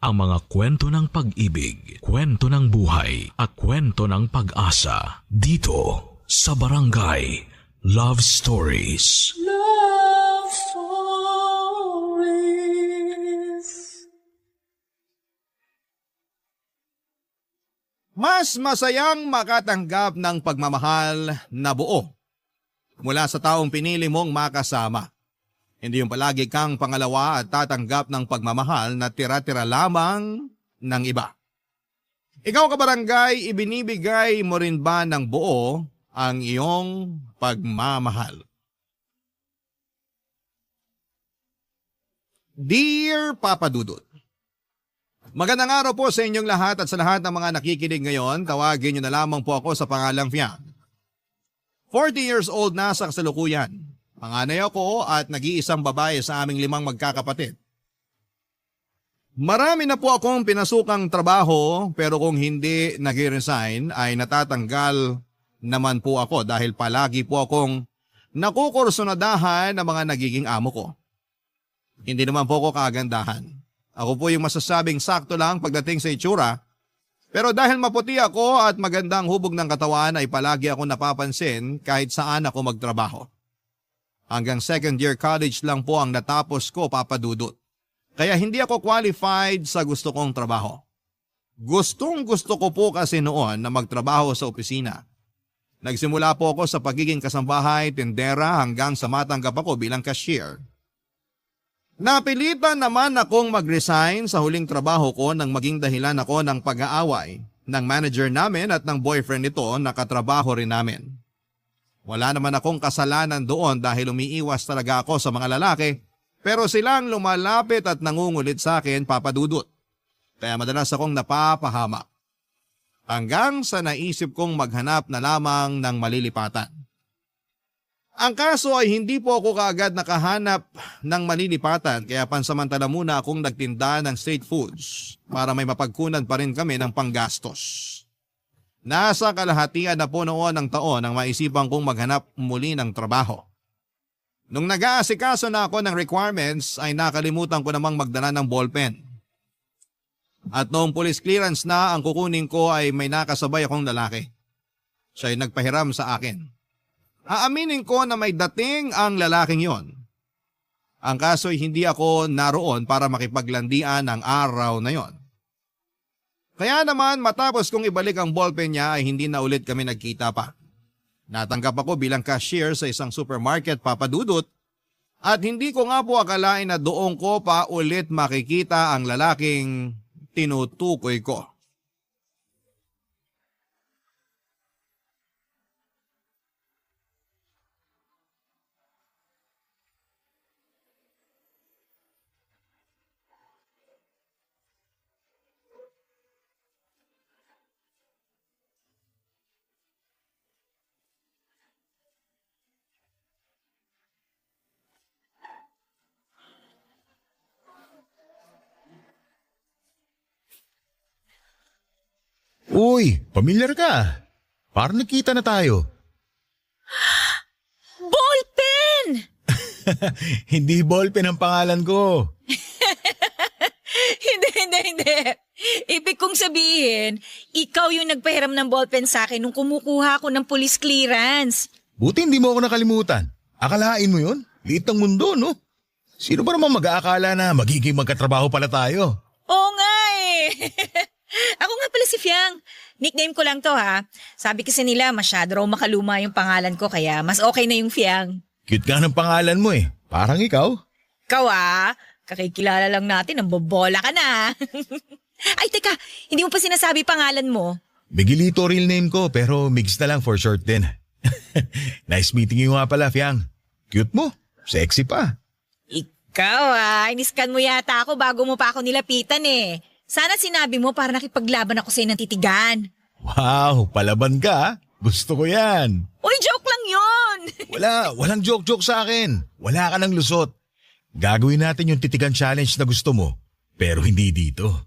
ang mga kwento ng pag-ibig, kwento ng buhay at kwento ng pag-asa dito sa Barangay Love Stories. Love Stories. Mas masayang makatanggap ng pagmamahal na buo mula sa taong pinili mong makasama. Hindi yung palagi kang pangalawa at tatanggap ng pagmamahal na tira-tira lamang ng iba. Ikaw kabarangay, ibinibigay mo rin ba ng buo ang iyong pagmamahal? Dear Papa Dudut, magandang araw po sa inyong lahat at sa lahat ng mga nakikinig ngayon. Tawagin niyo na lamang po ako sa pangalang Fiang. 40 years old na sa kasalukuyan. Panganay ako at nag-iisang babae sa aming 5 magkakapatid. Marami na po akong pinasukang trabaho pero kung hindi nag-resign ay natatanggal naman po ako dahil palagi po akong nakukursunadahan ng mga nagiging amo ko. Hindi naman po ako kagandahan. Ako po yung masasabing sakto lang pagdating sa itsura. Pero dahil maputi ako at magandang hubog ng katawan ay palagi ako napapansin kahit saan ako magtrabaho. Hanggang second year college lang po ang natapos ko, Papa Dudut. Kaya hindi ako qualified sa gusto kong trabaho. Gustong gusto ko po kasi noon na magtrabaho sa opisina. Nagsimula po ako sa pagiging kasambahay, tindera hanggang sa matanggap ako bilang cashier. Napilitan naman akong mag-resign sa huling trabaho ko nang maging dahilan ako ng pag-aaway ng manager namin at ng boyfriend nito na katrabaho rin namin. Wala naman akong kasalanan doon dahil umiiwas talaga ako sa mga lalaki pero silang lumalapit at nangungulit sa akin, Papa Dudut. Kaya madalas akong napapahamak. Hanggang sa naisip kong maghanap na lamang ng malilipatan. Ang kaso ay hindi po ako kaagad nakahanap ng malilipatan kaya pansamantala muna akong nagtinda ng street foods para may mapagkunan pa rin kami ng panggastos. Nasa kalahatian na po noon ng taon nang maisipan kong maghanap muli ng trabaho. Nung nag-aasikaso na ako ng requirements ay nakalimutan ko namang magdala ng ballpen. At noong police clearance na ang kukunin ko ay may nakasabay akong lalaki. Siya ay nagpahiram sa akin. Aaminin ko na may dating ang lalaking yon. Ang kaso ay hindi ako naroon para makipaglandian ang araw na yon. Kaya naman matapos kong ibalik ang ballpen niya ay hindi na ulit kami nagkita pa. Natanggap ako bilang cashier sa isang supermarket, Papa Dudut, at hindi ko nga po akalain na doon ko pa ulit makikita ang lalaking tinutukoy ko. Uy, pamilyar ka. Parang nakita na tayo. Ballpen! Hindi ballpen ang pangalan ko. Hindi. Ibig kong sabihin, ikaw yung nagpahiram ng ballpen sa akin nung kumukuha ako ng police clearance. Buti hindi mo ako nakalimutan. Akalain mo yun? Liit ng mundo, no? Sino ba naman mag-aakala na magiging magkatrabaho pala tayo? Oo nga eh. Ako nga pala si Fiang. Nickname ko lang to ha. Sabi kasi nila masyado raw makaluma yung pangalan ko kaya mas okay na yung Fiang. Cute ka ng pangalan mo eh. Parang ikaw. Ikaw kakikilala lang natin, ang bobola ka na. Ay teka, hindi mo pa sinasabi pangalan mo. Miguelito real name ko pero mix na lang for short din. Nice meeting you nga pala, Fiang. Cute mo. Sexy pa. Ikaw iniskan mo yata ako bago mo pa ako nilapitan eh. Sana sinabi mo para nakipaglaban ako sa'yo ng titigan. Wow, palaban ka ha? Gusto ko yan. Uy, joke lang yun. Walang joke sa akin. Wala ka ng lusot. Gagawin natin yung titigan challenge na gusto mo, pero hindi dito.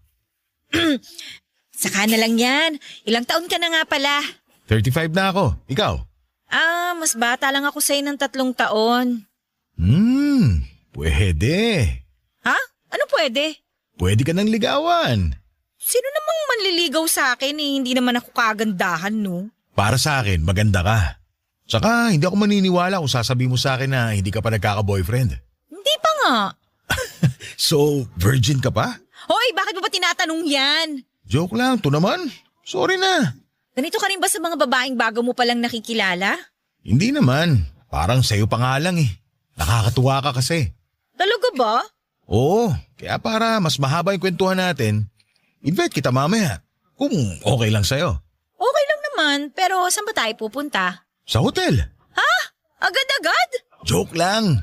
Saka na lang yan. Ilang taon ka na nga pala? 35 na ako. Ikaw? Mas bata lang ako sa'yo ng 3 taon. Pwede. Ha? Ano pwede? Pwede ka nang ligawan. Sino namang manliligaw sa akin eh? Hindi naman ako kagandahan, no? Para sa akin, maganda ka. Tsaka hindi ako maniniwala kung sasabihin mo sa akin na hindi ka pa nagkaka-boyfriend. Hindi pa nga. So, virgin ka pa? Hoy, bakit mo ba tinatanong yan? Joke lang, to naman. Sorry na. Ganito ka rin ba sa mga babaeng bago mo palang nakikilala? Hindi naman. Parang sa'yo pa nga lang eh. Nakakatuwa ka kasi. Talaga ba? Oo, kaya para mas mahaba yung kwentuhan natin, invite kita mamaya. Kung okay lang sa'yo. Okay lang naman, pero saan ba tayo pupunta? Sa hotel. Agad-agad? Joke lang.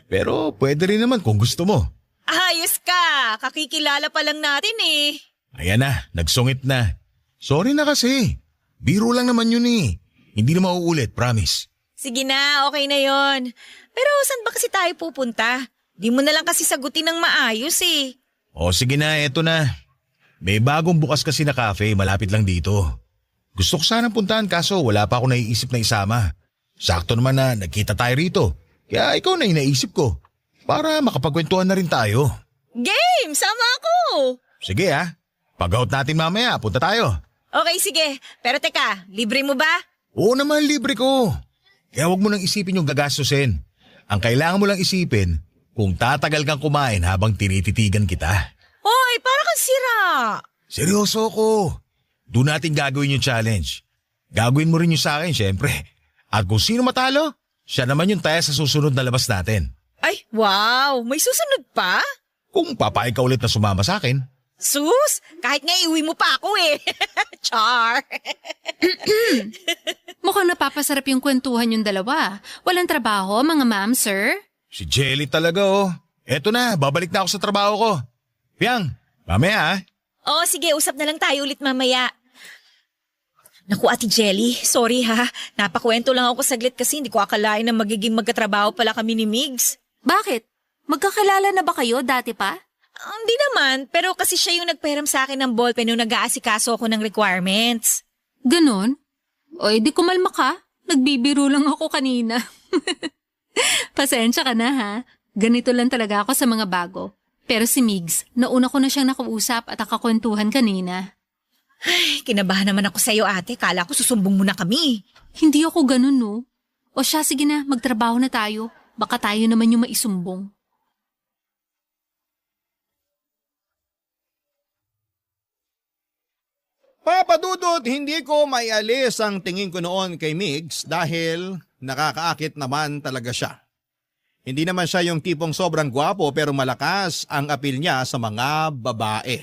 Pero pwede rin naman kung gusto mo. Ayos ka, kakikilala pa lang natin eh. Ayan na, nagsungit na. Sorry na kasi. Biro lang naman yun eh. Hindi na mauulit, promise. Sige na, okay na yon. Pero saan ba kasi tayo pupunta? Di mo na lang kasi sagutin ng maayos eh. O sige na, eto na. May bagong bukas kasi na cafe, malapit lang dito. Gusto ko sanang puntahan kaso wala pa ako naiisip na isama. Sakto naman na nagkita tayo rito. Kaya ikaw na inaisip ko. Para makapagkwentuhan na rin tayo. Game! Sama ako! Sige ha. Pag-out natin mamaya, punta tayo. Okay, sige. Pero teka, libre mo ba? Oo naman, libre ko. Kaya wag mo nang isipin yung gagastusin. Ang kailangan mo lang isipin kung tatagal kang kumain habang tinititigan kita. Hoy, para kang sira. Seryoso ko. Doon natin gagawin yung challenge. Gagawin mo rin yung sa akin, syempre. At kung sino matalo, siya naman yung taya sa susunod na labas natin. Ay, wow! May susunod pa? Kung papayag ka ulit na sumama sa akin. Sus! Kahit nga iuwi mo pa ako eh. Char! Mukhang napapasarap yung kwentuhan yung dalawa. Walang trabaho, mga ma'am, sir? Si Jelly talaga oh. Eto na, babalik na ako sa trabaho ko. Piang, mamaya ah. Oh, sige, usap na lang tayo ulit mamaya. Naku, Ate Jelly, sorry ha. Napakwento lang ako saglit kasi hindi ko akalain na magiging magkatrabaho pala kami ni Migs. Bakit? Magkakilala na ba kayo dati pa? Hindi naman, pero kasi siya yung nagpahiram sa akin ng ballpen nung nag-aasikaso ako ng requirements. Ganon? O edi kumalma ka. Nagbibiro lang ako kanina. Pasensya ka na ha. Ganito lang talaga ako sa mga bago. Pero si Migs, nauna ko na siyang nakausap at nakakwentuhan kanina. Ay, kinabahan naman ako sa'yo ate. Kala ko susumbong mo na kami. Hindi ako ganun no. O siya, sige na, magtrabaho na tayo. Baka tayo naman yung maisumbong. Papadudot, hindi ko maialis ang tingin ko noon kay Migs dahil nakakaakit naman talaga siya. Hindi naman siya yung tipong sobrang gwapo pero malakas ang apil niya sa mga babae.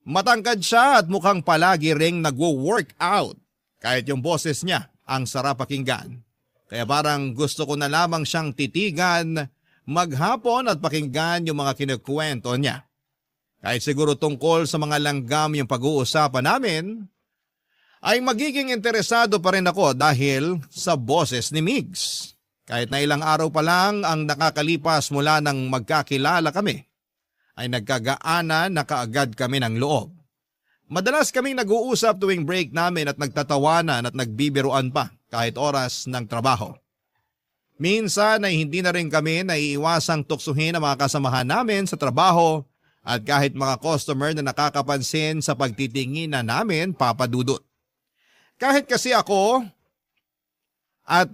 Matangkad siya at mukhang palagi ring nagwo-workout. Kahit yung boses niya ang sarap pakinggan. Kaya parang gusto ko na lamang siyang titigan, maghapon at pakinggan yung mga kinukwento niya. Kahit siguro tungkol sa mga langgam yung pag-uusapan namin, ay magiging interesado pa rin ako dahil sa boses ni Migs. Kahit na ilang araw pa lang ang nakakalipas mula nang magkakilala kami, ay nagkagaanan na kaagad kami ng loob. Madalas kaming nag-uusap tuwing break namin at nagtatawanan at nagbibiruan pa kahit oras ng trabaho. Minsan ay hindi na rin kami naiiwasang tuksuhin ang mga kasamahan namin sa trabaho at kahit mga customer na nakakapansin sa pagtitingin na namin papadudot. Kahit kasi ako at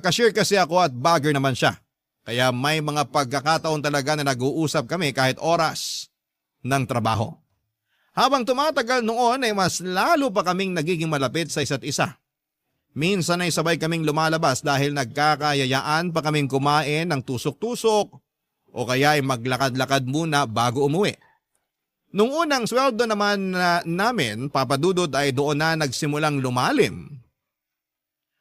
cashier kasi ako at bagger naman siya. Kaya may mga pagkakataon talaga na nag-uusap kami kahit oras ng trabaho. Habang tumatagal noon ay mas lalo pa kaming nagiging malapit sa isa't isa. Minsan ay sabay kaming lumalabas dahil nagkakayayaan pa kaming kumain ng tusok-tusok o kaya ay maglakad-lakad muna bago umuwi. Nung unang sweldo naman namin, papadudod ay doon na nagsimulang lumalim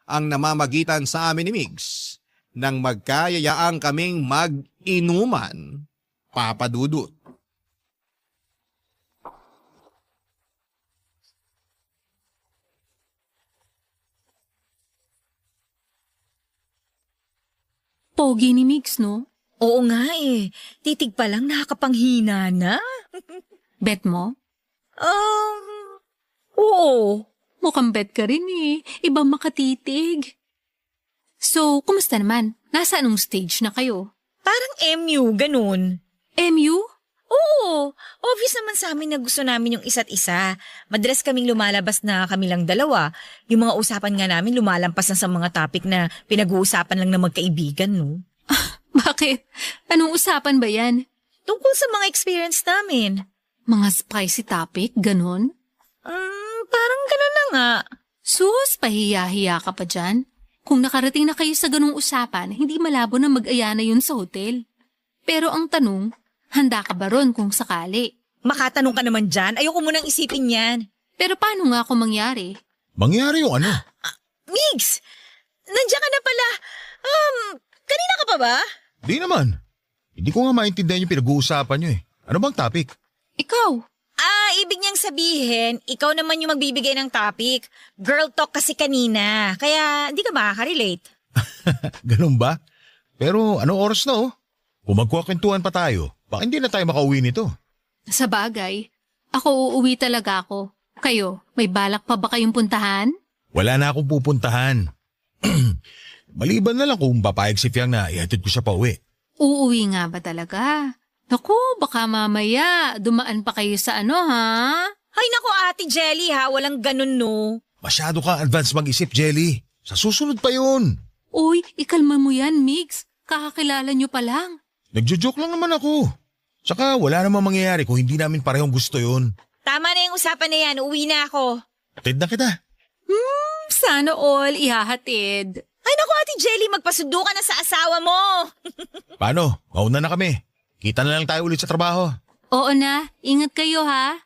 ang namamagitan sa amin ni Migs. Nang magkayayaan kaming mag-inuman, papadudot. Pogi ni Migs, no? Oo nga eh. Titig pa lang nakakapanghina na. Bet mo? Oo. Mukhang bet ka rin eh. Ibang makatitig. So, kumusta naman? Nasa anong stage na kayo? Parang MU, ganun. MU? Oo, obvious naman sa amin na gusto namin yung isa't isa. Madalas kaming lumalabas na kami lang dalawa. Yung mga usapan nga namin lumalampas na sa mga topic na pinag-uusapan lang ng magkaibigan, no? Bakit? Anong usapan ba yan? Tungkol sa mga experience namin. Mga spicy topic, ganon? Parang gano'n na nga. Sus, pahiya-hiya ka pa dyan. Kung nakarating na kayo sa ganung usapan, hindi malabo na mag-aya na yun sa hotel. Pero ang tanong, handa ka ba ron kung sakali? Makatanong ka naman dyan, ayoko munang isipin yan. Pero paano nga kung mangyari? Mangyari yung ano? Migs, nandiyan ka na pala. Kanina ka pa ba? Di naman. Hindi ko nga maintindihan yung pinag-uusapan nyo eh. Ano bang topic? Ikaw? Ibig niyang sabihin, ikaw naman yung magbibigay ng topic. Girl talk kasi kanina, kaya hindi ka makaka-relate. Ganun ba? Pero anong oras na oh? Kung magkukwentuhan pa tayo, baka hindi na tayo makauwi nito. Sa bagay, ako uuwi talaga ako. Kayo, may balak pa ba kayong puntahan? Wala na akong pupuntahan. Maliban na lang kung papayag si Fiang na ihatid ko siya pa uwi. Uuwi nga ba talaga? Naku, baka mamaya dumaan pa kayo sa ano ha? Ay naku Ate Jelly ha, walang ganun no. Masyado kang advance mag-isip, Jelly. Sa susunod pa yun. Uy, ikalma mo yan, Migs. Kakakilala nyo pa lang. Nagjo-joke lang naman ako. Saka wala namang mangyayari kung hindi namin parehong gusto yun. Tama na yung usapan na yan, uwi na ako. Atid na kita. Sana all ihahatid. Ay naku Ate Jelly, magpasundo ka na sa asawa mo. Paano? Mauna na kami. Kita na lang tayo ulit sa trabaho. Oo na, ingat kayo ha.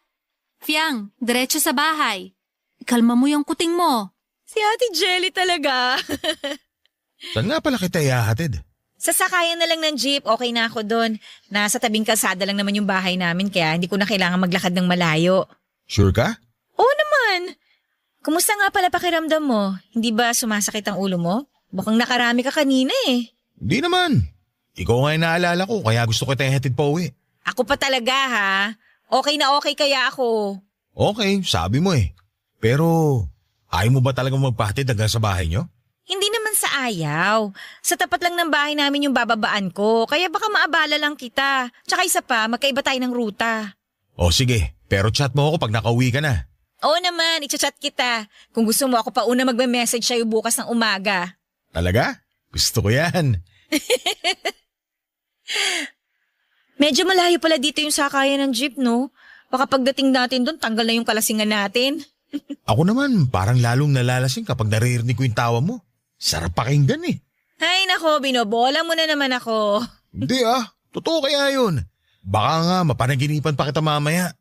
Fiang, diretso sa bahay. Ikalma mo yung kuting mo. Si Ate Jelly talaga. Saan nga pala kita ihahatid? Sasakayan na lang ng jeep, okay na ako doon. Nasa tabing kalsada lang naman yung bahay namin kaya hindi ko na kailangan maglakad ng malayo. Sure ka? Oo naman. Kumusta nga pala pakiramdam mo? Hindi ba sumasakit ang ulo mo? Bukang nakarami ka kanina eh. Hindi naman. Ikaw nga yung naalala ko kaya gusto ko ihatid pa uwi. Ako pa talaga ha. Okay na okay kaya ako. Okay, sabi mo eh. Pero ayaw mo ba talagang magpahatid hanggang sa bahay nyo? Hindi naman sa ayaw. Sa tapat lang ng bahay namin yung bababaan ko. Kaya baka maabala lang kita. Tsaka isa pa, magkaiba tayo ng ruta. O sige, pero chat mo ako pag nakauwi ka na. Oo naman, i-chat kita. Kung gusto mo ako pa una magme-message sa'yo bukas ng umaga. Talaga? Gusto ko yan. Medyo malayo pala dito yung sakayan ng jeep, no? Baka pagdating natin doon, tanggal na yung kalasingan natin. Ako naman, parang lalong nalalasing kapag naririnig ko yung tawa mo. Sarap pakinggan eh. Ay nako, binobola mo na naman ako. Hindi totoo kaya yun. Baka nga mapanaginipan pa kita mamaya.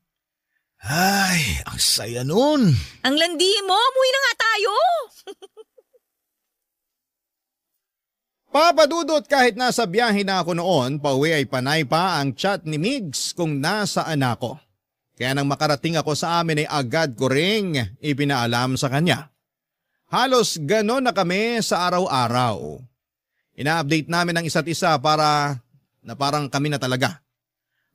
Ay, ang saya nun. Ang landi mo, umuwi na nga tayo. Papadudot kahit nasa biyahe na ako noon, pauwi ay panay pa ang chat ni Migs kung nasaan ako. Kaya nang makarating ako sa amin ay agad ko ring ipinaalam sa kanya. Halos ganon na kami sa araw-araw. Ina-update namin ang isa't isa para na parang kami na talaga.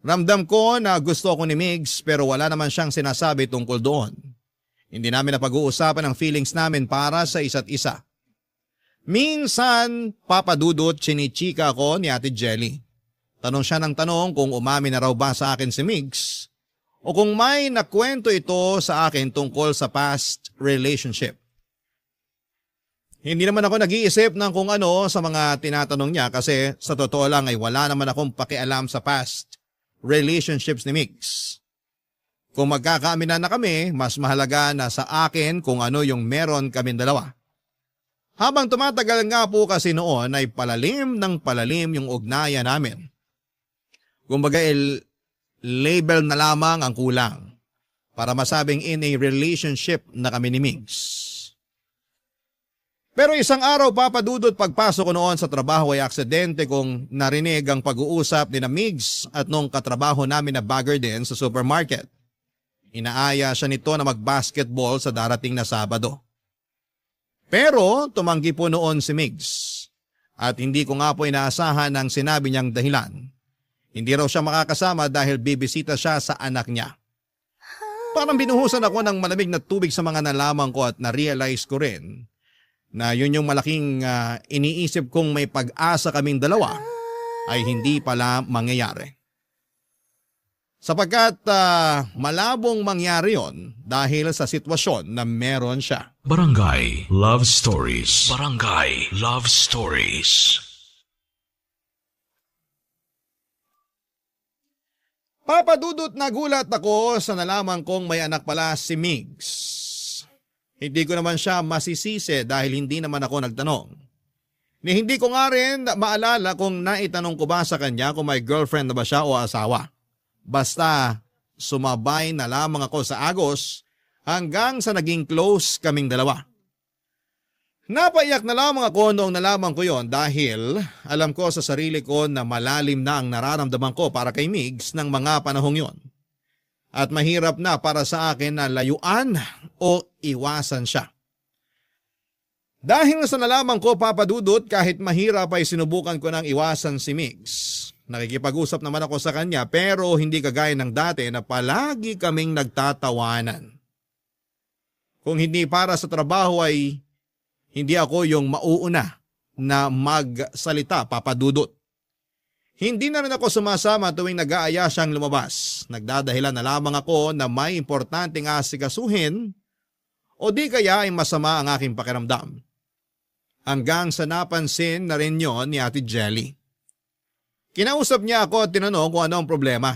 Ramdam ko na gusto ko ni Migs pero wala naman siyang sinasabi tungkol doon. Hindi namin napag-uusapan ang feelings namin para sa isa't isa. Minsan, papadudot, chinichika ko ni Ate Jelly. Tanong siya ng tanong kung umamin na raw ba sa akin si Migs o kung may nakwento ito sa akin tungkol sa past relationship. Hindi naman ako nag-iisip ng kung ano sa mga tinatanong niya kasi sa totoo lang ay wala naman akong pakialam sa past relationships ni Migs. Kung magkakaaminan na kami, mas mahalaga na sa akin kung ano yung meron kaming dalawa. Habang tumatagal nga po kasi noon ay palalim ng palalim yung ugnayan namin. Kumbaga label na lamang ang kulang para masabing in a relationship na kami ni Migs. Pero isang araw papadudot pagpasok ko noon sa trabaho ay aksidente kong narinig ang pag-uusap ni na Migs at nung katrabaho namin na bagger din sa supermarket. Inaaya siya nito na mag-basketball sa darating na Sabado. Pero tumanggi po noon si Migs at hindi ko nga po inaasahan ang sinabi niyang dahilan. Hindi raw siya makakasama dahil bibisita siya sa anak niya. Parang binuhusan ako ng malamig na tubig sa mga nalaman ko at na-realize ko rin na yun yung malaking iniisip kong may pag-asa kaming dalawa ay hindi pala mangyayari. Sapagkat malabong mangyari yon dahil sa sitwasyon na meron siya. Barangay Love Stories. Barangay Love Stories. Papadudot nagulat ako sa nalaman kong may anak pala si Migs. Hindi ko naman siya masisisi dahil hindi naman ako nagtanong. Hindi ko nga rin maalala kung naitanong ko ba sa kanya kung may girlfriend na ba siya o asawa. Basta sumabay na lamang ako sa agos hanggang sa naging close kaming dalawa. Napaiyak na lamang ako noong nalaman ko yon dahil alam ko sa sarili ko na malalim na ang nararamdaman ko para kay Migs ng mga panahong yon. At mahirap na para sa akin na layuan o iwasan siya. Dahil sa nalaman ko, Papa Dudut, kahit mahirap ay sinubukan ko ng iwasan si Migs. Nakikipag-usap naman ako sa kanya pero hindi kagaya ng dati na palagi kaming nagtatawanan. Kung hindi para sa trabaho ay hindi ako yung mauuna na magsalita, Papa Dudut. Hindi na rin ako sumasama tuwing nag-aaya siyang lumabas. Nagdadahilan na lamang ako na may importanteng asikasuhin o di kaya ay masama ang aking pakiramdam. Hanggang sa napansin na rin yon ni Ate Jelly. Kinausap niya ako at tinanong kung ano ang problema.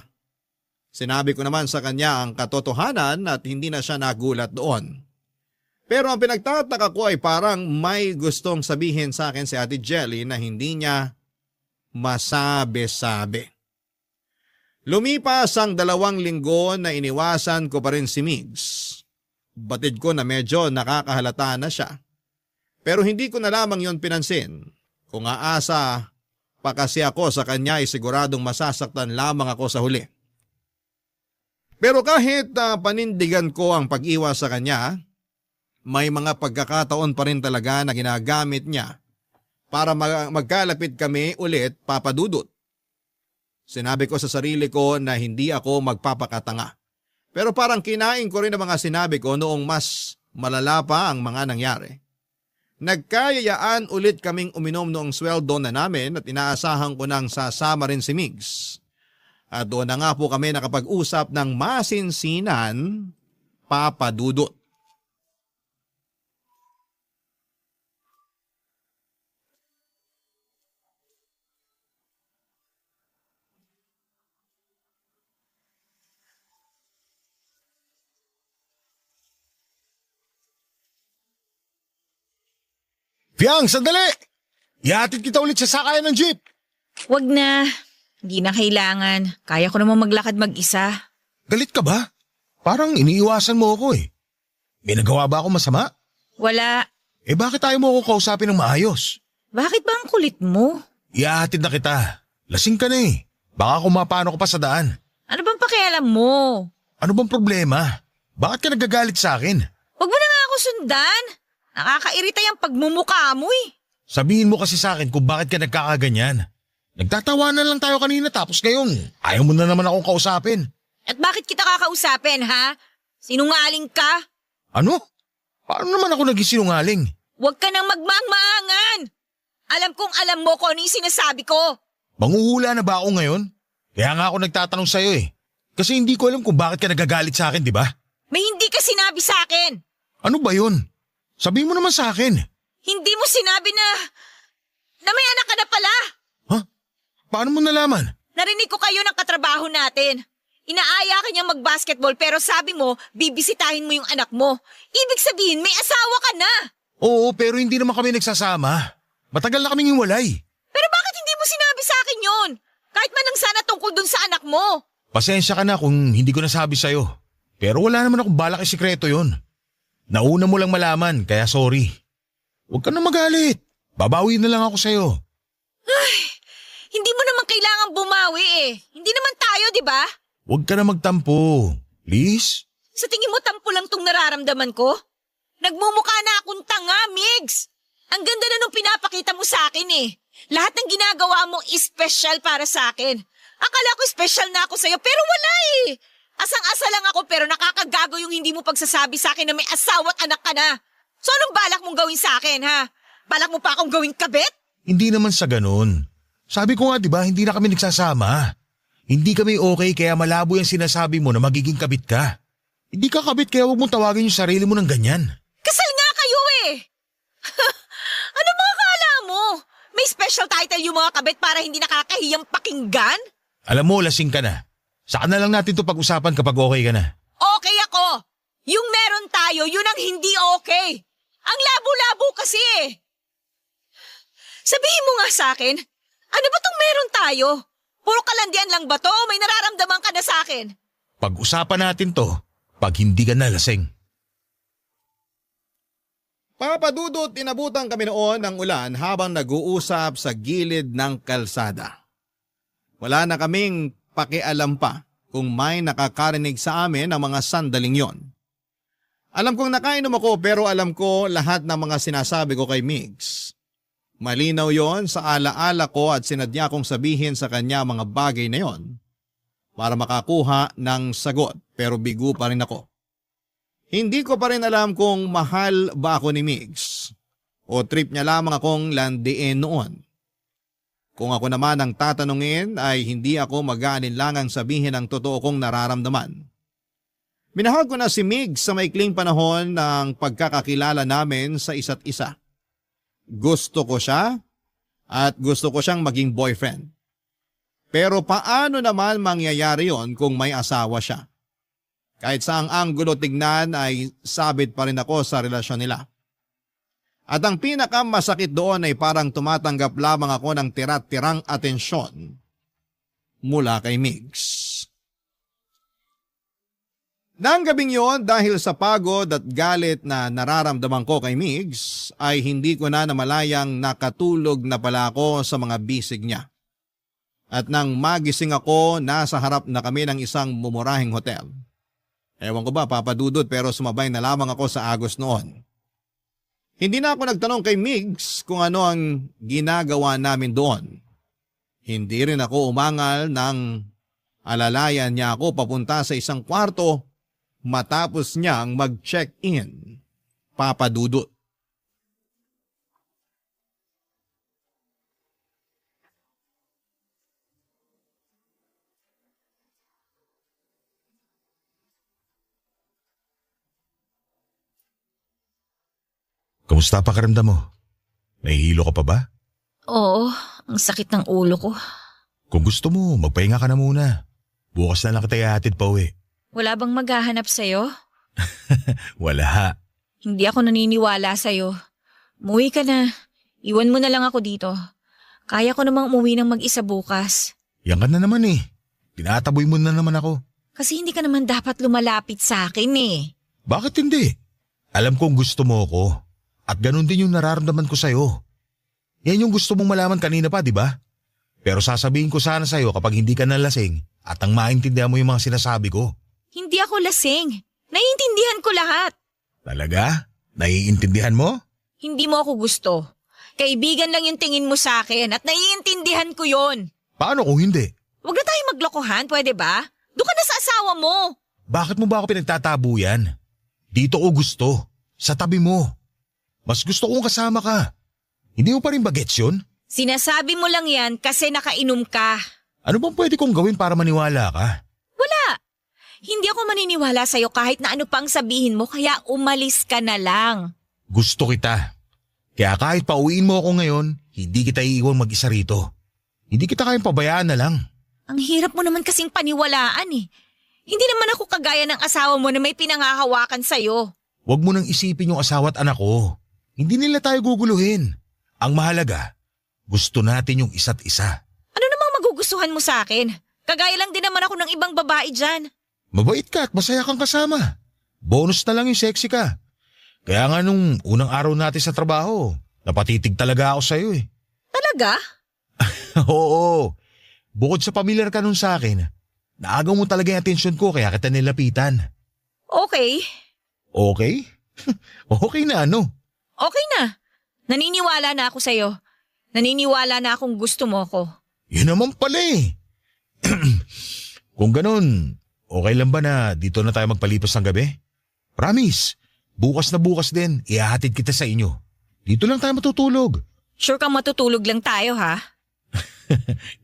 Sinabi ko naman sa kanya ang katotohanan at hindi na siya nagulat doon. Pero ang pinagtataka ko ay parang may gustong sabihin sa akin si Ate Jelly na hindi niya masabi-sabi. Lumipas ang 2 linggo na iniwasan ko pa rin si Migs. Batid ko na medyo nakakahalata na siya. Pero hindi ko na lamang yon pinansin. Kung aasa pa kasi ako sa kanya ay siguradong masasaktan lamang ako sa huli. Pero kahit panindigan ko ang pag-iwas sa kanya, may mga pagkakataon pa rin talaga na ginagamit niya para magkalapit kami ulit, Papa Dudut. Sinabi ko sa sarili ko na hindi ako magpapakatanga. Pero parang kinain ko rin ang mga sinabi ko noong mas malala pa ang mga nangyari. Nagkayayaan ulit kaming uminom noong sweldo na namin at inaasahan ko nang sasama rin si Migs. At doon na nga po kami nakapag-usap ng masinsinan, Papa Dudut. Fiang, sandali! Ihatid kita ulit sa sakayan ng jeep. Wag na. Hindi na kailangan. Kaya ko naman maglakad mag-isa. Galit ka ba? Parang iniiwasan mo ako eh. May nagawa ba ako masama? Wala. Bakit tayo mo ako kausapin ng maayos? Bakit ba ang kulit mo? Ihahatid na kita. Lasing ka na eh. Baka kumapano ka pa sa daan. Ano bang pakialam mo? Ano bang problema? Bakit ka nagagalit sa akin? Wag mo na nga ako sundan. Nakakairita yung pagmumukha mo eh. Sabihin mo kasi sa akin kung bakit ka nagkakaganyan. Nagtatawanan lang tayo kanina tapos ngayon ayaw mo na naman akong kausapin. At bakit kita kakausapin, ha? Sinungaling ka? Ano? Paano naman ako naging sinungaling? Huwag ka nang magmangmaangan. Alam kong alam mo kung ano yung sinasabi ko. Manguhula na ba ako ngayon? Kaya nga ako nagtatanong sa'yo eh. Kasi hindi ko alam kung bakit ka nagagalit sa akin, di ba? May hindi ka sinabi sa akin. Ano ba yun? Sabihin mo naman sa akin. Hindi mo sinabi na may anak ka na pala. Ha? Paano mo nalaman? Narinig ko kayo ng katrabaho natin. Inaaya ka niyang mag-basketball pero sabi mo, bibisitahin mo yung anak mo. Ibig sabihin, may asawa ka na. Oo, pero hindi naman kami nagsasama. Matagal na kaming hiwalay. Pero bakit hindi mo sinabi sa akin yun? Kahit man lang sana tungkol dun sa anak mo. Pasensya ka na kung hindi ko nasabi sa'yo. Pero wala naman akong balak isikreto yun. Nauna mo lang malaman, kaya sorry. Huwag ka na magalit. Babawi na lang ako sa'yo. Ay, hindi mo naman kailangan bumawi eh. Hindi naman tayo, di ba? Huwag ka na magtampo. Please? Sa tingin mo tampo lang tong nararamdaman ko? Nagmumukha na akong tanga, Migs. Ang ganda na nung pinapakita mo sa akin eh. Lahat ng ginagawa mo is special para sa akin. Akala ko special na ako sa'yo pero wala eh. Asang-asa lang ako pero nakakagago yung hindi mo pagsasabi sa akin na may asawa at anak ka na. So anong balak mong gawin sa akin, ha? Balak mo pa akong gawing kabit? Hindi naman sa ganun. Sabi ko nga, di ba, hindi na kami nagsasama. Hindi kami okay kaya malabo yung sinasabi mo na magiging kabit ka. Hindi ka kabit kaya huwag mong tawagin yung sarili mo ng ganyan. Kasal nga kayo eh! Ano mga akala mo? May special title yung mga kabit para hindi nakakahiyang pakinggan? Alam mo, lasing ka na. Saka na lang natin to pag-usapan kapag okay ka na. Okay ako! Yung meron tayo, yun ang hindi okay! Ang labo-labo kasi eh! Sabihin mo nga sa akin, ano ba tong meron tayo? Puro kalandian lang ba to o may nararamdaman ka na sa akin? Pag-usapan natin to pag hindi ka na lasing. Papadudot, inabutan kami noon ng ulan habang nag-uusap sa gilid ng kalsada. Wala na kaming pakialam pa kung may nakakarinig sa amin ng mga sandaling yon. Alam kong nakainom ako pero alam ko lahat ng mga sinasabi ko kay Migs. Malinaw yon sa alaala ko at sinadya kong sabihin sa kanya mga bagay na yon para makakuha ng sagot pero bigo pa rin ako. Hindi ko pa rin alam kung mahal ba ako ni Migs o trip niya lamang akong landiin noon. Kung ako naman ang tatanungin ay hindi ako mag-aalinlangang sabihin ang totoo kong nararamdaman. Minahal ko na si Migs sa maikling panahon ng pagkakakilala namin sa isa't isa. Gusto ko siya at gusto ko siyang maging boyfriend. Pero paano naman mangyayari yon kung may asawa siya? Kahit saang anggulo tignan ay sabit pa rin ako sa relasyon nila. At ang pinakamasakit doon ay parang tumatanggap lamang ako ng tira-tirang atensyon mula kay Migs. Nang gabing yon dahil sa pagod at galit na nararamdaman ko kay Migs ay hindi ko na namalayang nakatulog na pala ako sa mga bisig niya. At nang magising ako, nasa harap na kami ng isang mumurahing hotel. Ewan ko ba papadudot pero sumabay na lamang ako sa agos noon. Hindi na ako nagtanong kay Migs kung ano ang ginagawa namin doon. Hindi rin ako umangal nang alalayan niya ako papunta sa isang kwarto matapos niyang mag-check-in. Papadudot. Kamusta pakiramdam mo? Nahihilo ka pa ba? Oo, ang sakit ng ulo ko. Kung gusto mo, magpahinga ka na muna. Bukas na lang kita ihatid pa uwi. Wala bang maghahanap sa'yo? Wala. Hindi ako naniniwala sa'yo. Umuwi ka na. Iwan mo na lang ako dito. Kaya ko namang umuwi ng mag-isa bukas. Yan ka na naman eh. Tinataboy mo na naman ako. Kasi hindi ka naman dapat lumalapit sa akin eh. Bakit hindi? Alam kong gusto mo ako. At ganun din yung nararamdaman ko sa'yo. Yan yung gusto mong malaman kanina pa, di ba? Pero sasabihin ko sana sa'yo kapag hindi ka nalasing at ang maintindihan mo yung mga sinasabi ko. Hindi ako lasing. Naiintindihan ko lahat. Talaga? Naiintindihan mo? Hindi mo ako gusto. Kaibigan lang yung tingin mo sa akin at naiintindihan ko yon. Paano kung hindi? Huwag na tayo maglokohan, pwede ba? Doon ka na sa asawa mo. Bakit mo ba ako pinagtatabu yan? Dito ko gusto. Sa tabi mo. Mas gusto kong kasama ka. Hindi mo pa rin bagets yun? Sinasabi mo lang yan kasi nakainom ka. Ano bang pwede kong gawin para maniwala ka? Wala. Hindi ako maniniwala sa'yo kahit na ano pang sabihin mo kaya umalis ka na lang. Gusto kita. Kaya kahit pauwiin mo ako ngayon, hindi kita iiwan mag-isa rito. Hindi kita kayang pabayaan na lang. Ang hirap mo naman kasing paniwalaan eh. Hindi naman ako kagaya ng asawa mo na may pinangahawakan sa'yo. Huwag mo nang isipin yung asawa at anak ko. Hindi nila tayo guguluhin. Ang mahalaga, gusto natin yung isa't isa. Ano namang magugustuhan mo sa akin? Kagaya lang din naman ako ng ibang babae dyan. Mabait ka at masaya kang kasama. Bonus na lang yung sexy ka. Kaya nga nung unang araw natin sa trabaho, napatitig talaga ako sa'yo eh. Talaga? Oo. Bukod sa pamilyar ka nun sa akin, naagaw mo talaga yung atensyon ko kaya kita nilapitan. Okay. Okay? Okay na ano? Okay na. Naniniwala na ako sa'yo. Naniniwala na akong gusto mo ko. Yun naman pala eh. Kung ganun, okay lang ba na dito na tayo magpalipas ng gabi? Promise, bukas na bukas din, ihahatid kita sa inyo. Dito lang tayo matutulog. Sure kang matutulog lang tayo ha?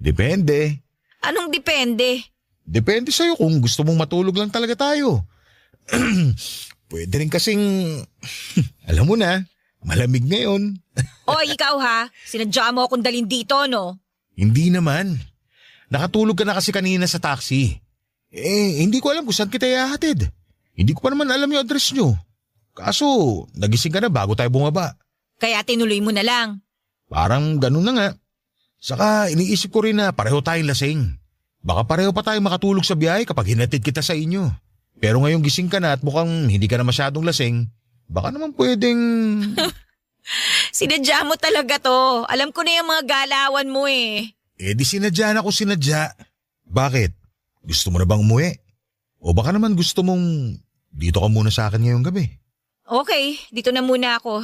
Depende. Anong depende? Depende sa'yo kung gusto mong matulog lang talaga tayo. Pwede rin kasing, alam mo na, malamig ngayon. Oy, ikaw ha, sinadya mo akong dalhin dito, no? Hindi naman. Nakatulog ka na kasi kanina sa taxi. Hindi ko alam kung saan kita ihahatid. Hindi ko pa naman alam yung address nyo. Kaso, nagising ka na bago tayo bumaba. Kaya tinuloy mo na lang. Parang ganun na nga. Saka iniisip ko rin na pareho tayong lasing. Baka pareho pa tayo makatulog sa biyahe kapag hinatid kita sa inyo. Pero ngayong gising ka na at mukhang hindi ka na masyadong lasing, baka naman pwedeng... Sinadya mo talaga to. Alam ko na yung mga galawan mo eh. Di sinadya na ako sinadya. Bakit? Gusto mo na bang umuwi? O baka naman gusto mong dito ka muna sa akin ngayong gabi? Okay, dito na muna ako.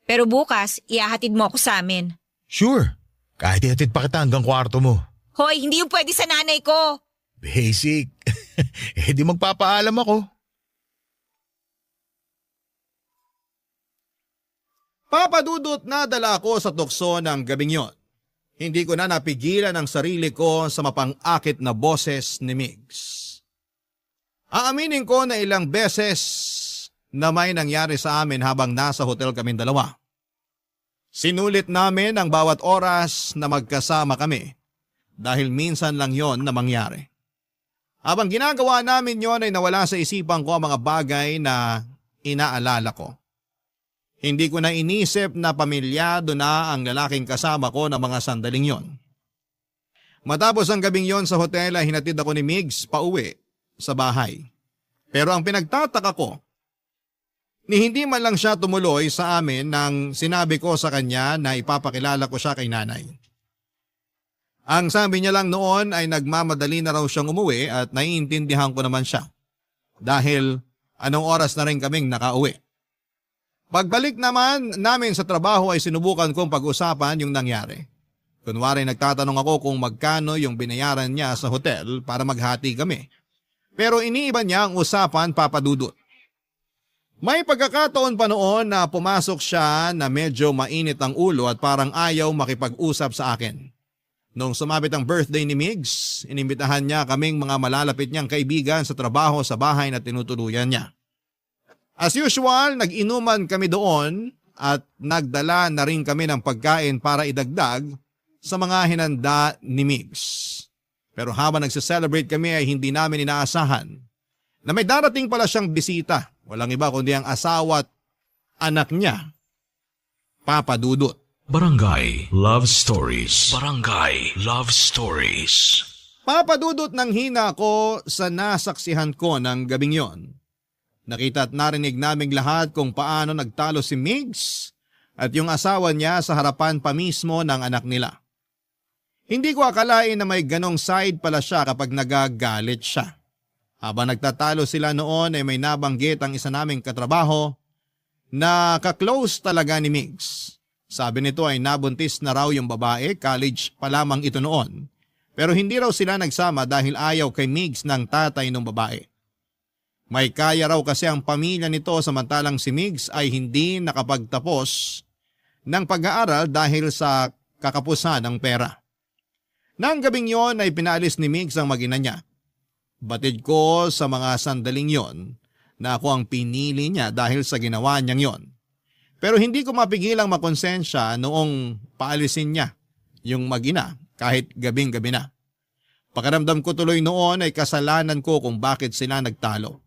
Pero bukas, ihahatid mo ako sa amin. Sure. Kahit ihatid pa kita hanggang kwarto mo. Hoy, hindi yung pwede sa nanay ko. Basic. Di magpapaalam ako. Papadudot na dala ko sa tukso ng gabing yon. Hindi ko na napigilan ang sarili ko sa mapang-akit na boses ni Migs. Aaminin ko na ilang beses na may nangyari sa amin habang nasa hotel kaming dalawa. Sinulit namin ang bawat oras na magkasama kami dahil minsan lang yon na mangyari. Habang ginagawa namin yon ay nawala sa isipan ko ang mga bagay na inaalala ko. Hindi ko na inisip na pamilyado na ang lalaking kasama ko ng mga sandaling yon. Matapos ang gabing yon sa hotel ay hinatid ako ni Migs pauwi sa bahay. Pero ang pinagtataka ko, ni hindi man lang siya tumuloy sa amin nang sinabi ko sa kanya na ipapakilala ko siya kay nanay. Ang sabi niya lang noon ay nagmamadali na raw siyang umuwi at naiintindihan ko naman siya. Dahil anong oras na rin kaming nakauwi. Pagbalik naman namin sa trabaho ay sinubukan kong pag-usapan yung nangyari. Kunwari nagtatanong ako kung magkano yung binayaran niya sa hotel para maghati kami. Pero iniiba niya ang usapan, Papadudot. May pagkakataon pa noon na pumasok siya na medyo mainit ang ulo at parang ayaw makipag-usap sa akin. Nung sumapit ang birthday ni Migs, inimbitahan niya kaming mga malalapit niyang kaibigan sa trabaho sa bahay na tinutuluyan niya. As usual, nag-inuman kami doon at nagdala na rin kami ng pagkain para idagdag sa mga hinanda ni Migs. Pero habang nagse-celebrate kami ay hindi namin inaasahan na may darating pala siyang bisita. Walang iba kundi ang asawa at anak niya, Papadudot. Barangay Love Stories. Barangay Love Stories. Papadudot ng hina ko sa nasaksihan ko ng gabing yon. Nakita at narinig naming lahat kung paano nagtalo si Migs at yung asawa niya sa harapan pa mismo ng anak nila. Hindi ko akalain na may ganong side pala siya kapag nagagalit siya. Habang nagtatalo sila noon ay may nabanggit ang isa naming katrabaho na kaklose talaga ni Migs. Sabi nito ay nabuntis na raw yung babae, college pa lamang ito noon. Pero hindi raw sila nagsama dahil ayaw kay Migs ng tatay ng babae. May kaya raw kasi ang pamilya nito samantalang si Migs ay hindi nakapagtapos ng pag-aaral dahil sa kakapusan ng pera. Nang gabing yon ay pinaalis ni Migs ang mag-ina niya. Batid ko sa mga sandaling yon na ako ang pinili niya dahil sa ginawa niyang yon. Pero hindi ko mapigilang makonsensya noong paalisin niya yung mag-ina kahit gabing-gabi na. Pakiramdam ko tuloy noon ay kasalanan ko kung bakit sila nagtalo.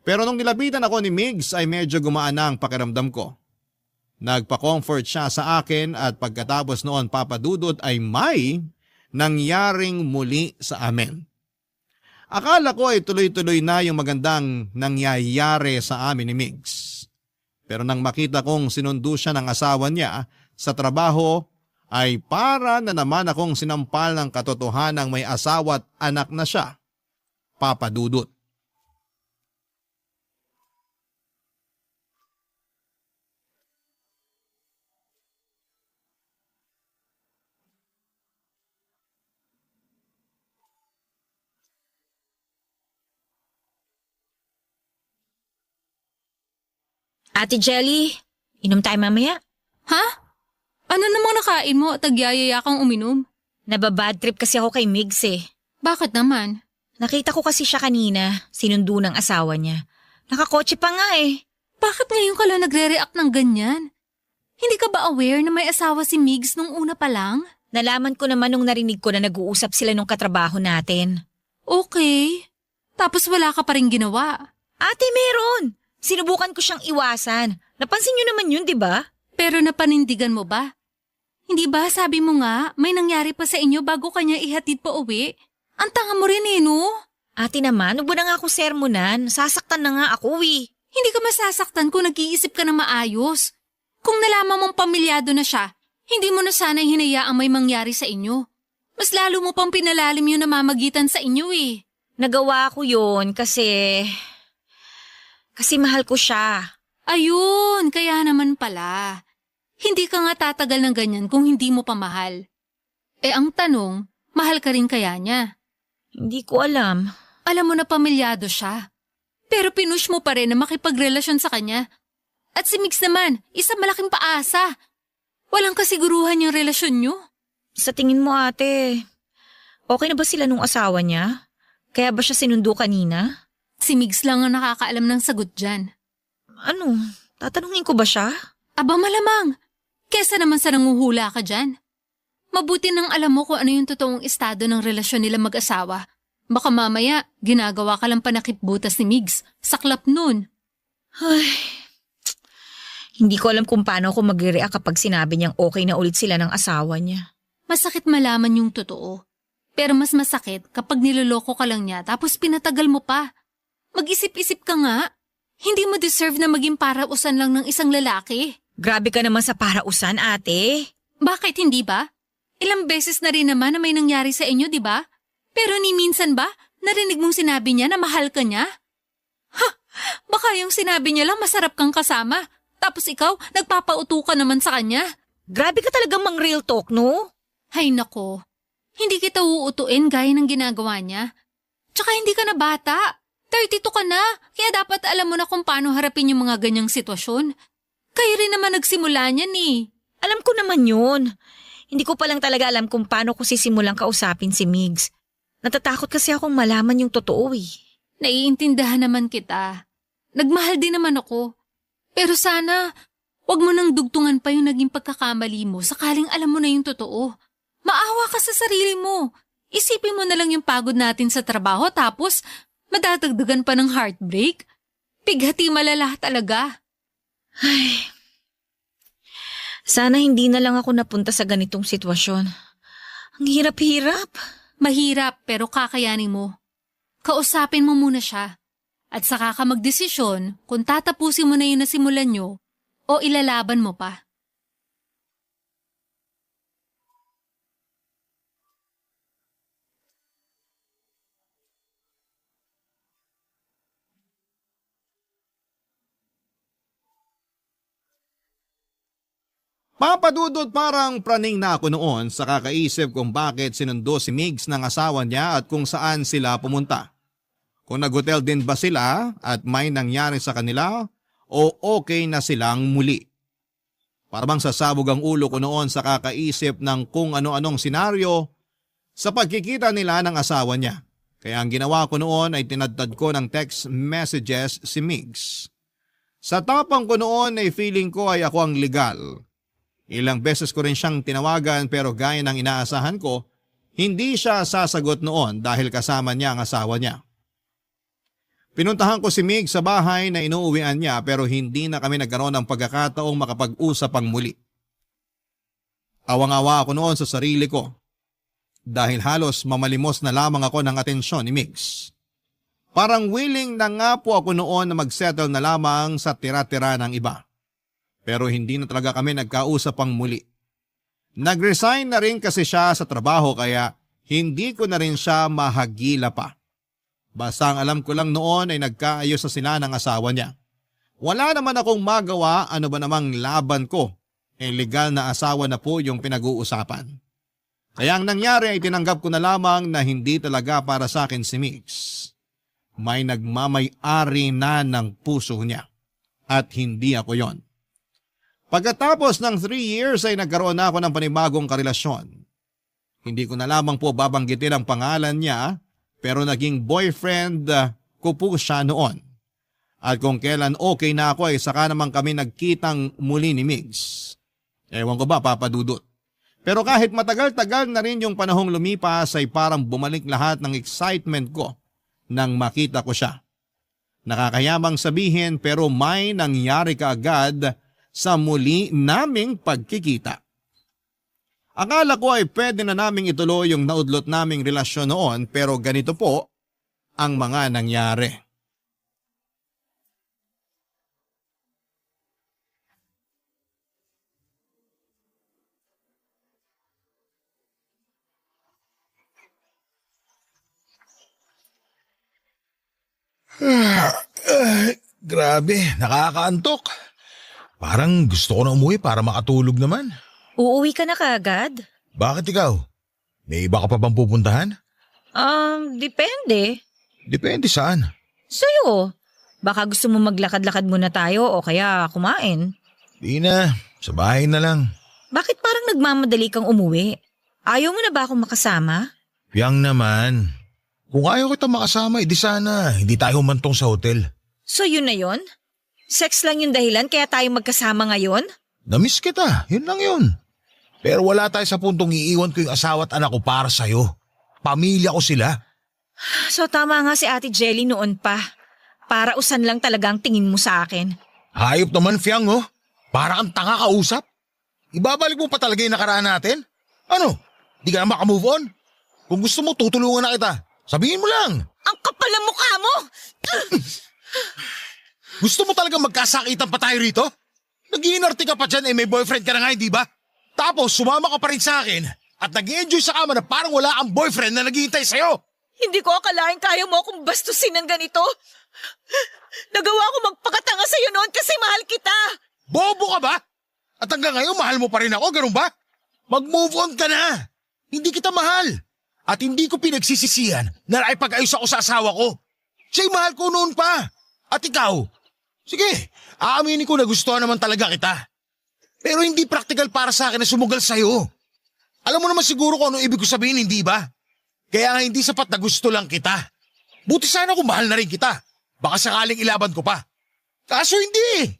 Pero nung nilapitan ako ni Migs ay medyo gumaan na ang pakiramdam ko. Nagpa-comfort siya sa akin at pagkatapos noon, Papadudot, ay may nangyaring muli sa amin. Akala ko ay tuloy-tuloy na yung magandang nangyayari sa amin ni Migs. Pero nang makita kong sinundo siya ng asawa niya sa trabaho ay para na naman akong sinampal ng katotohanang may asawa at anak na siya, Papadudot. Ate Jelly, inom tayo mamaya. Ha? Ano namang nakain mo at nagyayaya kang uminom? Nababad trip kasi ako kay Migs eh. Bakit naman? Nakita ko kasi siya kanina, sinundo ng asawa niya. Nakakotse pa nga eh. Bakit ngayon ka lang nagre-react ng ganyan? Hindi ka ba aware na may asawa si Migs nung una pa lang? Nalaman ko naman nung narinig ko na nag-uusap sila nung katrabaho natin. Okay. Tapos wala ka pa rin ginawa. Ate, meron! Sinubukan ko siyang iwasan. Napansin niyo naman yun, di ba? Pero napanindigan mo ba? Hindi ba sabi mo nga may nangyari pa sa inyo bago kanya ihatid pa uwi? Ang tanga mo rin eh, no? Ate naman, huwag mo na nga ako sermonan. Sasaktan na nga ako eh. Hindi ka masasaktan kung nag-iisip ka na maayos. Kung nalaman mong pamilyado na siya, hindi mo na sana hinayaang may mangyari sa inyo. Mas lalo mo pang pinalalim yung namamagitan sa inyo eh. Nagawa ko yun kasi mahal ko siya. Ayun, kaya naman pala. Hindi ka nga tatagal ng ganyan kung hindi mo pa mahal. Eh ang tanong, mahal ka rin kaya niya? Hindi ko alam. Alam mo na pamilyado siya. Pero pinush mo pa rin na makipagrelasyon sa kanya. At si Mix naman, isa malaking paasa. Walang kasiguruhan yung relasyon nyo. Sa tingin mo ate, okay na ba sila nung asawa niya? Kaya ba siya sinundo kanina? Si Migs lang ang nakakaalam ng sagot dyan. Ano? Tatanungin ko ba siya? Aba malamang, kesa naman sa nanguhula ka dyan. Mabuti nang alam mo kung ano yung totoong estado ng relasyon nila mag-asawa. Baka mamaya, ginagawa ka lang panakip-butas ni Migs. Saklap nun. Ay, hindi ko alam kung paano ako mag-react kapag sinabi niyang okay na ulit sila ng asawa niya. Masakit malaman yung totoo. Pero mas masakit kapag niloloko ka lang niya tapos pinatagal mo pa. Mag-isip-isip ka nga. Hindi mo deserve na maging parausan lang ng isang lalaki. Grabe ka naman sa parausan, ate. Bakit hindi ba? Ilang beses na rin naman na may nangyari sa inyo, di ba? Pero ni minsan ba, narinig mong sinabi niya na mahal ka niya? Ha! Baka yung sinabi niya lang masarap kang kasama. Tapos ikaw, nagpapauto ka naman sa kanya. Grabe ka talagang mang real talk, no? Hay nako. Hindi kita uutuin gaya ng ginagawa niya. Tsaka hindi ka na bata. 32 ka na, kaya dapat alam mo na kung paano harapin yung mga ganyang sitwasyon. Kayo rin naman nagsimula niyan eh. Alam ko naman yun. Hindi ko pa lang talaga alam kung paano ko sisimulang kausapin si Migs. Natatakot kasi akong malaman yung totoo eh. Naiintindahan naman kita. Nagmahal din naman ako. Pero sana, wag mo nang dugtungan pa yung naging pagkakamali mo sakaling alam mo na yung totoo. Maawa ka sa sarili mo. Isipin mo na lang yung pagod natin sa trabaho tapos madadagdagan pa ng heartbreak. Pighati malala talaga. Ay, sana hindi na lang ako napunta sa ganitong sitwasyon. Ang hirap-hirap. Mahirap pero kakayanin mo. Kausapin mo muna siya. At saka ka magdesisyon kung tatapusin mo na yung nasimulan nyo o ilalaban mo pa. Papadudod parang praning na ako noon sa kakaisip kung bakit sinundo si Migs ng asawa niya at kung saan sila pumunta. Kung nag-hotel din ba sila at may nangyari sa kanila o okay na silang muli. Parang sasabog ang ulo ko noon sa kakaisip ng kung ano-anong senaryo sa pagkikita nila ng asawa niya. Kaya ang ginawa ko noon ay tinadtad ko ng text messages si Migs. Sa tapang ko noon ay feeling ko ay ako ang legal. Ilang beses ko rin siyang tinawagan pero gaya ng inaasahan ko, hindi siya sasagot noon dahil kasama niya ang asawa niya. Pinuntahan ko si Mig sa bahay na inuuwian niya pero hindi na kami nagkaroon ng pagkakataong makapag-usap pang muli. Awang-awa ako noon sa sarili ko dahil halos mamalimos na lamang ako ng atensyon ni Migs. Parang willing na nga po ako noon na mag-settle na lamang sa tira-tira ng iba. Pero hindi na talaga kami nagkausap pang muli. Nag-resign na rin kasi siya sa trabaho kaya hindi ko na rin siya mahagila pa. Basta ang alam ko lang noon ay nagkaayos na sila ng asawa niya. Wala naman akong magawa, ano ba namang laban ko. Legal na asawa na po yung pinag-uusapan. Kaya ang nangyari ay tinanggap ko na lamang na hindi talaga para sa akin si Mix. May nagmamay-ari na ng puso niya. At hindi ako yon. Pagkatapos ng 3 years ay nagkaroon na ako ng panibagong karelasyon. Hindi ko na lamang po babanggitin ang pangalan niya pero naging boyfriend ko po siya noon. At kung kailan okay na ako ay saka naman kami nagkitang muli ni Migs. Ewan ko ba, Papa Dudut. Pero kahit matagal-tagal na rin yung panahong lumipas ay parang bumalik lahat ng excitement ko nang makita ko siya. Nakakayamang sabihin pero may nangyari kaagad sa muli naming pagkikita. Akala ko ay pwede na naming ituloy yung naudlot naming relasyon noon pero ganito po ang mga nangyari. Grabe, nakakaantok. Parang gusto ko na umuwi para makatulog naman. Uuwi ka na kaagad? Bakit ikaw? May iba ka pa bang pupuntahan? Depende. Depende saan. Sa'yo. Baka gusto mo maglakad-lakad muna tayo o kaya kumain. Di na, sa bahay na lang. Bakit parang nagmamadali kang umuwi? Ayaw mo na ba akong makasama? Yang naman. Kung ayaw kita makasama, edi sana hindi tayo humantong sa hotel. So yun na yun? Sex lang yung dahilan kaya tayo magkasama ngayon? Namiss kita, yun lang yun. Pero wala tayo sa puntong iiwan ko yung asawa at anak ko para sa'yo. Pamilya ko sila. So tama nga si Ate Jelly noon pa. Para usan lang talaga ang tingin mo sa akin. Hayop naman, Fiang, oh. Para kang tanga kausap. Ibabalik mo pa talaga yung nakaraan natin? Ano? Di ka na makamove on? Kung gusto mo, tutulungan na kita. Sabihin mo lang. Ang kapal ng mukha mo! Gusto mo talaga magkasakitan pa tayo rito? Nag-iinarte ka pa dyan may boyfriend ka na nga, di ba? Tapos sumama ka pa rin sa akin at nag-enjoy sa kama na parang wala kang boyfriend na naghihintay sa'yo. Hindi ko akalain kaya mo akong bastusin ng ganito. Nagawa ko magpakatanga sa'yo noon kasi mahal kita. Bobo ka ba? At hanggang ngayon mahal mo pa rin ako, ganun ba? Mag-move on ka na. Hindi kita mahal. At hindi ko pinagsisisihan na naipag-ayos ako sa asawa ko. Siya'y mahal ko noon pa. At ikaw? Sige, aaminin ko na gustuhan naman talaga kita. Pero hindi practical para sa akin na sumugal sa'yo. Alam mo naman siguro kung anong ibig ko sabihin, hindi ba? Kaya nga hindi sapat na gusto lang kita. Buti sana kung mahal na rin kita. Baka sakaling ilaban ko pa. Kaso hindi.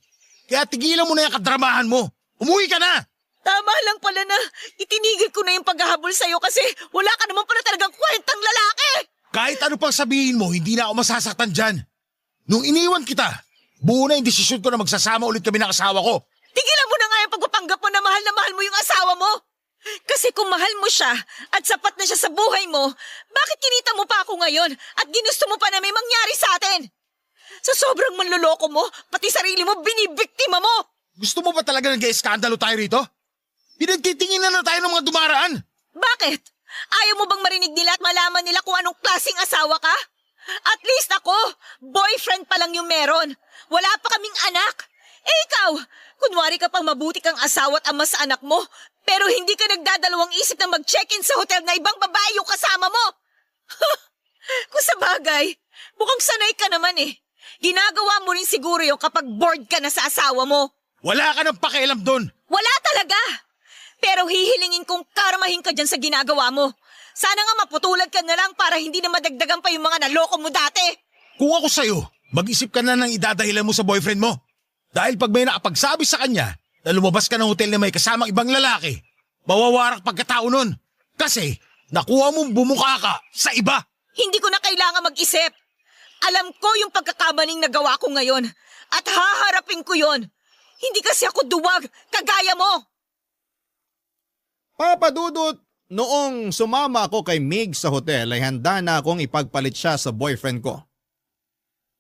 Kaya tigilan mo na yung kadramahan mo. Umuwi ka na. Tama lang pala na itinigil ko na yung paghahabol sa'yo kasi wala ka naman pala talagang kwentang lalaki. Kahit ano pang sabihin mo, hindi na ako masasaktan dyan. Nung iniwan kita, buo na yung desisyon ko na magsasama ulit kami ng asawa ko. Tigilan mo na nga yung pagpapanggap mo na mahal mo yung asawa mo. Kasi kung mahal mo siya at sapat na siya sa buhay mo, bakit kinita mo pa ako ngayon at ginusto mo pa na may mangyari sa atin? Sa sobrang manloloko mo, pati sarili mo binibiktima mo. Gusto mo ba talaga nag-ieskandalo tayo rito? Pinagtitingin na tayo ng mga dumaraan. Bakit? Ayaw mo bang marinig nila at malaman nila kung anong klaseng asawa ka? At least ako, boyfriend pa lang yung meron. Wala pa kaming anak. Eh ikaw, kunwari ka pang mabuti kang asawa at ama sa anak mo, pero hindi ka nagdadalawang isip na mag-check-in sa hotel na ibang babae yung kasama mo. Kung sa bagay, mukhang sanay ka naman eh. Ginagawa mo rin siguro yung kapag bored ka na sa asawa mo. Wala ka nang pakialam doon. Wala talaga. Pero hihilingin kong karmahin ka dyan sa ginagawa mo. Sana nga maputulan ka na lang para hindi na madagdagan pa yung mga naloko mo dati. Kung ako sa'yo, mag-isip ka na ng idadahilan mo sa boyfriend mo. Dahil pag may nakapagsabi sa kanya na lumabas ka ng hotel na may kasamang ibang lalaki, mawawarak pagkatao nun. Kasi nakuha mong bumuka ka sa iba. Hindi ko na kailangan mag-isip. Alam ko yung pagkakamaling nagawa ko ngayon at haharapin ko yon. Hindi kasi ako duwag, kagaya mo. Papa Dudut, noong sumama ako kay Mig sa hotel ay handa na akong ipagpalit siya sa boyfriend ko.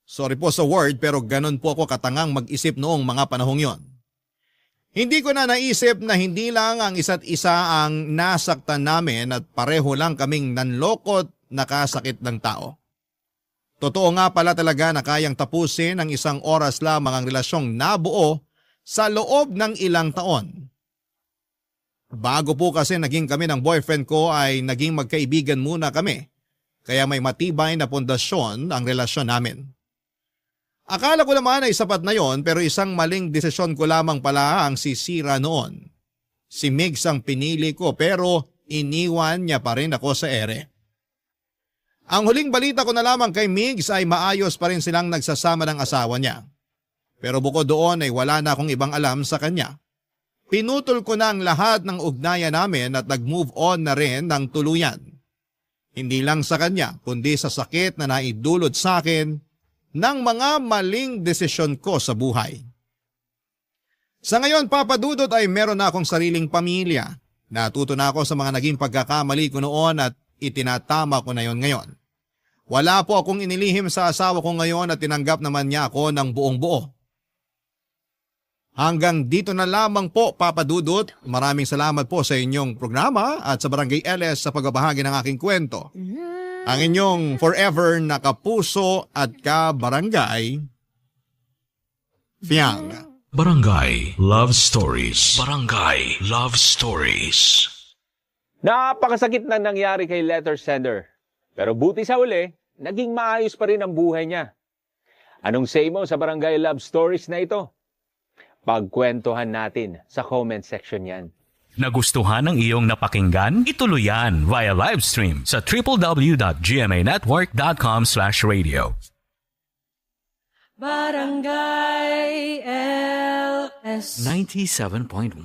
Sorry po sa word pero ganun po ako katangang mag-isip noong mga panahong yon. Hindi ko na naisip na hindi lang ang isa't isa ang nasaktan namin at pareho lang kaming nanlokot nakasakit ng tao. Totoo nga pala talaga na kayang tapusin ang isang oras lamang ang relasyong nabuo sa loob ng ilang taon. Bago po kasi naging kami ng boyfriend ko ay naging magkaibigan muna kami, kaya may matibay na pundasyon ang relasyon namin. Akala ko naman ay sapat na yon pero isang maling desisyon ko lamang pala ang sisira noon. Si Migs ang pinili ko pero iniwan niya pa rin ako sa ere. Ang huling balita ko na lamang kay Migs ay maayos pa rin silang nagsasama ng asawa niya. Pero bukod doon ay wala na akong ibang alam sa kanya. Pinutol ko na ang lahat ng ugnayan namin at nag-move on na rin ng tuluyan. Hindi lang sa kanya kundi sa sakit na naidulot sa akin ng mga maling desisyon ko sa buhay. Sa ngayon, Papa Dudut, ay meron na akong sariling pamilya. Natuto na ako sa mga naging pagkakamali ko noon at itinatama ko na yon ngayon. Wala po akong inilihim sa asawa ko ngayon at tinanggap naman niya ako ng buong buo. Hanggang dito na lamang po, Papa Dudut. Maraming salamat po sa inyong programa at sa Barangay LS sa pagbabahagi ng aking kwento. Ang inyong forever na kapuso at kabarangay, Fiang. Barangay Love Stories. Barangay Love Stories. Napakasakit na nangyari kay letter sender. Pero buti sa uli, naging maayos pa rin ang buhay niya. Anong say mo sa Barangay Love Stories na ito? Pagkwentuhan natin sa comment section yan. Nagustuhan ng iyong napakinggan? Ituloy yan via live stream sa www.gmanetwork.com/radio. Barangay LS 97.1